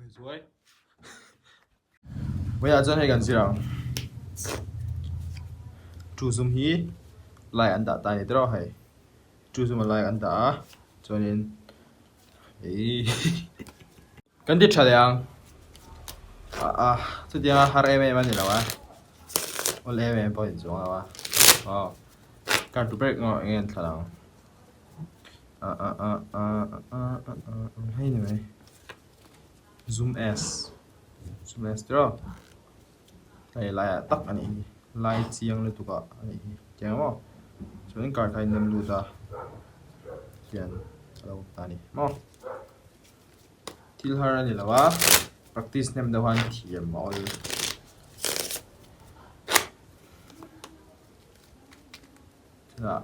Zuai. Vawiah chuan hei kan zir ang. Two zum hi lai an dah ta a ni tawh hei. Two zum a lai an dah a chuanin eii kan ti tha leh ang. A chutianga har em em a ni lo a awl em em pawh a inchuang lo a aw kar tu ber erawh eng nge an thlan ang. Hei ni mai zoom s zoom s tiraw hei laiah tak a nih hi lai chiang lutuk ah a nih hi tiang maw chuan car kha a innem lut a hian a lo awm ta a ni maw thil har a ni lo a practice hnem deuh han thiam a awl.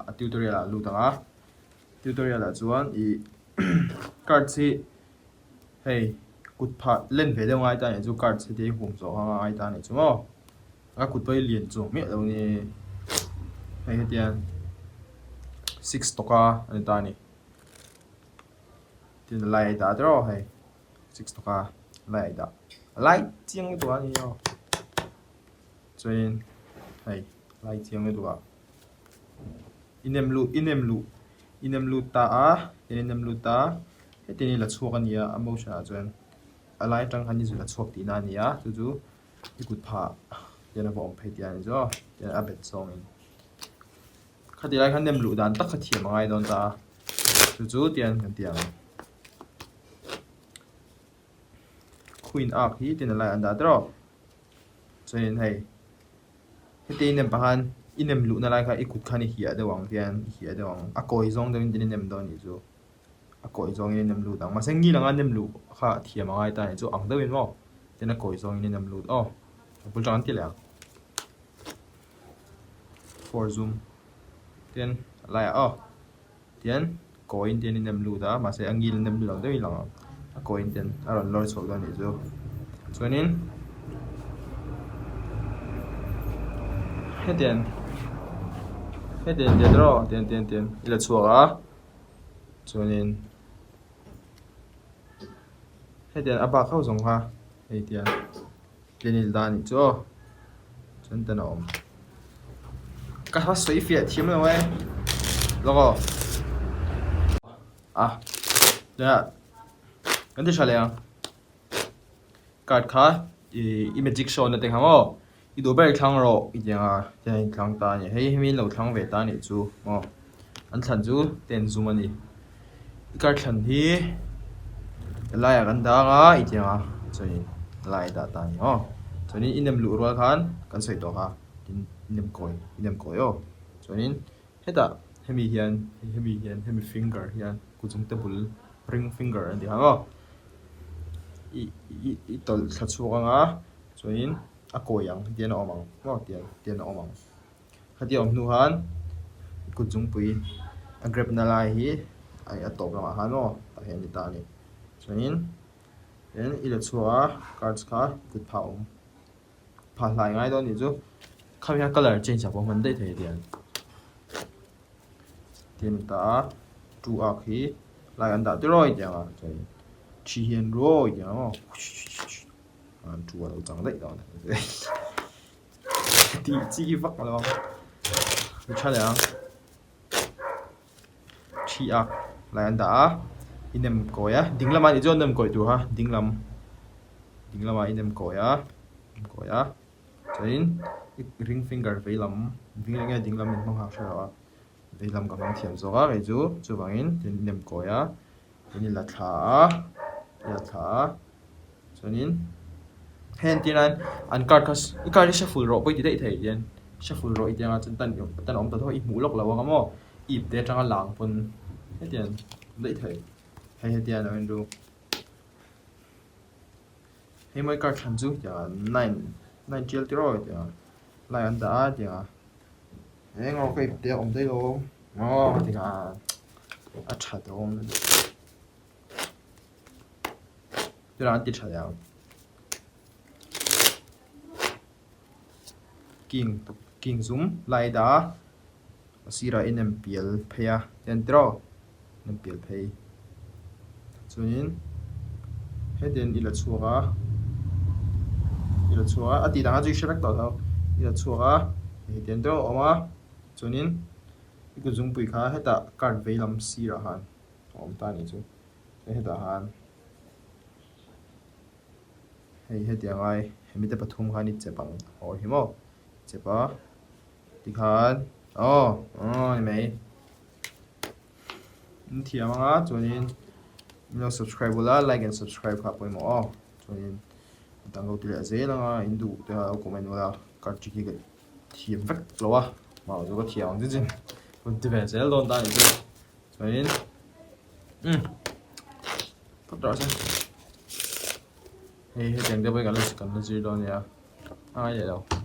A tutorial ah a lut ang a tutorial ah chuan ih cards hi hei kut phah len ve deuh ngai ta anih chu cards hi te hi hum zawh ang a ngai ta anih chu maw a kut pawh hi lian chuang miah lo a ni hei hetiang six tawka a ni ta a ni tin a lai a dah tawh hei six tawka lai a dah a lai chiang lutuk a ni aw chuanin hei lai chiang lutuk a. I nem luh i nem luh i nem lut ta a tin i nem lut ta a hetiang hi la chhuak a ni a a motion ah chuan a lai atang khan i zu la chhuak tihna a ni a chu chu i kut phah hian a va awm phei tih a ni chu aw tian a bet zawngin khati lai khan nem luh dan tak kha thiam a ngai dawn ta a chu chu tian kan ti ang queen arc hi tin a lai an dah tawh a chuanin hei. Heti i nem pah khan i nem luhna lai kha i kut khan i hiah deuh ang hian i hiah deuh ang. A kawi zawng deuhin tin i nem dawn anih chu. A kawi zawngin i nem lut ang. Mahse ngil anga nem luh kha thiam a ngai ta anih chu ang deuhin maw tin a kawi zawngin i nem lut aw. A bul tang an ti leh ang. For zoom tin a laiah aw. Tian kawiin tian in nem lut a mahse a ngil nem lut ang deuhin lang ang a kawiin tian a rawn lawr chhuak dawn anih chu chuanin hetiang hetiang tian erawh tian tian tian i la chhuak a chuanin hetiang a bak ho zawng kha hei tian. Tlenil dan anih chu aw chuan tan a awm ka hla sawi fiah thiam lo e lawk aw a nia kan ti tha leh ang card kha ih i magic show na te kha maw i duh ber i thlang rawh i ti ang a tiang a inthlang ta a ni hei hemi an lo thlang ve ta anih chu maw an thlan chu ten zum a ni. I kar thlan hi helaiah kan dang a i ti ang a chuanin helai a dah ta a ni aw chuanin i nem luh rual khan kan sawi tawh kha tin i nem kawi i nem kawi aw chuanin hetah hemi hian hemi hian hemi finger hian kutzungte bul ring finger an tih ang aw i i i tawlh thla chhuak ang a chuanin a kawi ang tian a awm ang maw tian tian a awm ang. Khatia awm hnu khan kut zungpui a grep na lai hi a tawp lamah khan aw tah hian a ni ta a ni. Chuanin tin i la chhuak a cards kha kut phah awm phah hlai ngai dawn anih chu khami kha colour change ah pawh hman daih thei a tiang ti a ni ta a two arc hi lai an dah tiraw i tiang a chuanin thi hian ruai i tiang aw two a lo chang daih dawn a ni. Tih chi vak lo ang a tha leh ang thi a lai an dah a i nem kawi a ding lamah nih chuan nem kawi tur kha ding lam ding lamah i nem kawi a nem kawi a chuanin i ring finger vei lam vei lam nge ding lam in hmang hak hre lo a vei lam ka hmang thiam zawk a kei chu chuvangin i nem kawi a in i la thla a i la thla a. Chuanin hei entir nan an card kha i card hi shuffle rawh pawh i ti daih thei hian shuffle rawh i ti anga chuan tan tan a awm ta tho a i hmuh lawk lo anga maw ip te atanga lang pawn hetiang awm daih thei hei hetiang a lo inru hei mawi card thlan chu hetiang nine nine tial tiraw hetiang lai an dah a hetiang a eng rawh ka ip te a awm daih lo aw hetiang a a tha dawn. Tunah an ti tha leh ang. King king zum lai a dah a a sirah in em pial phei a en tiraw en pial phei chuanin Hetiang i la chhuak a, i la chhuak a, a tih dang a chu i hre vek tawh tho. I la chhuak a, hetiang deuh a awm a, chuanin i kut zungpui kha hetah card vei lam sirah khan a awm ta a nih chu. Chuan hetah khan hei hetiang ai hemi te pathum khan i chep ang aw hi maw chep a tikhan aw aw ni mai. In thiam anga chuanin min lo subscribe ula like and subscribe kha pawimawh aw chuanin dang lo ti leh zel anga in duh te kha lo comment ula card trick hi ka thiam vek lo a mah chu ka thiam ang zin zin rawn ti ve zel dawn ta anih chu chuanin umm phawt rawh se hei hetiang te pawhin kan la zir dawn nia a ngai leh lo.